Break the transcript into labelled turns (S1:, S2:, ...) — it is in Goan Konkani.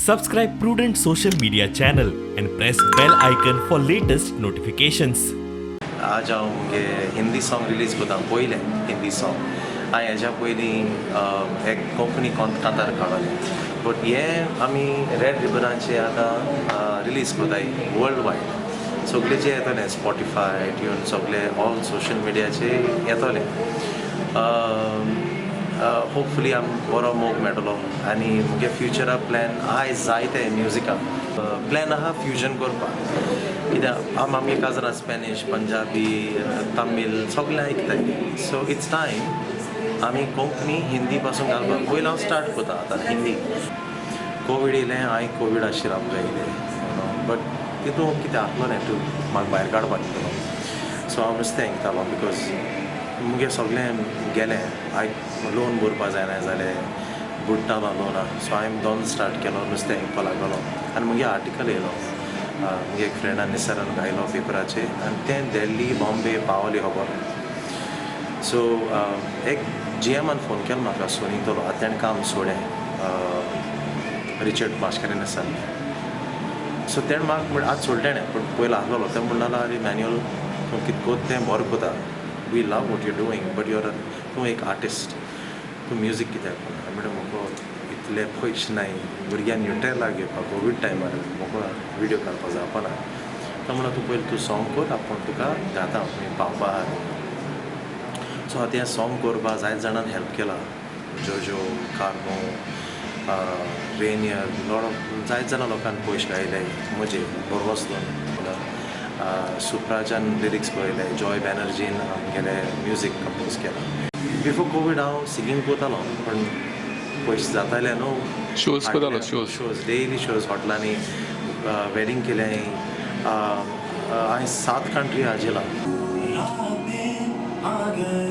S1: Subscribe Prudent social media channel and press bell icon for latest notifications.
S2: आज हांव मुगे हिंदी सॉंग रिलीज करता, पयलें हिंदी सॉंग. हांवें हेज्या पयलीं एक कोंकणी कांतार काडलें, बट हें आमी रेड रिबनाचे आतां रिलीज करताय वर्ल्ड वायड. सगळेचे येतलें, स्पॉटिफाय, आयट्यून, सगळे ऑल सोशल मिडियाचे येतलें. होपफुली आम बरो मोग मेळटलो आनी मुगे फ्युचरा प्लॅन आयज जायते म्युजिकाक प्लॅन आहा फ्युजन करपाक, कित्याक आम आमगे काजरां स्पॅनिश, पंजाबी, तमीळ सगळें आयकताय. सो it's time आमी कोंकणी हिंदी पासून घालपाक. पयलीं हांव स्टार्ट करता आतां हिंदी. कोवीड येयलें, हांवें कोवीड आशिल्लो आमकां येयलें, बट तितून कितें आहलोलें तूं म्हाका भायर काडपाक दितलो. सो हांव नुस्तें विकतालो because मुगे सगळें गेलें. हांवें लोन भरपा जायना जालें, बुडटालो लोना. सो हांवें दोन स्टार्ट केलो, नुस्तें विकपा लागलो आनी मुगे आर्टिकल येयलो, मुगे एक फ्रेंडान निसरान घायलो पेपराचेर आनी तें दिल्ली, बॉम्बे पावली खबर. सो एक जीएमान फोन केलो म्हाका सोनीतलो. आतां तेणें काम सोडलें, रिचर्ड मास्करेन्हस आसा. सो तेणें म्हाका म्हण आतां सोडलें तेणें, पूण पयलो आहलोलो. तें म्हणटालो, आरे मॅन्युअल, तूं कितें कोत्ता तें बरें कोत्ता, we love what you doing, but you're तूं एक आर्टिस्ट, तूं म्युजीक कित्याक कोन्ना? म्हणटा, म्हाका इतले पयशे नाय, भुरग्यांक न्युट्रेला घेवपाक कोवीड टायमार म्हाका विडियो काडपाक जावपाना. तो म्हणटा, तूं पयलीं तूं सॉंग कर, आपूण तुका गाता खंय पावपा आहा. सो आतां हें सॉंग करपाक जायते जाणान हेल्प केला, जोजो कार्मो, रेनियर, लॉट ऑफ जायते जाणां लोकांनी पयशे घायले म्हजे बरोच दोन. सुप्राजान लिरिक्स बरयले, जॉय बॅनर्जीन आमगेले म्युजीक कंपोज केलां. बिफोर कोवीड हांव सिंगींग करतालो, पूण पयशे जाताले न्हू.
S3: शोज करतालो, shows.
S2: Shows, daily shows, हॉटलांनी, wedding केलें हांवें. 7 कंट्री आजेला.
S4: आ गए.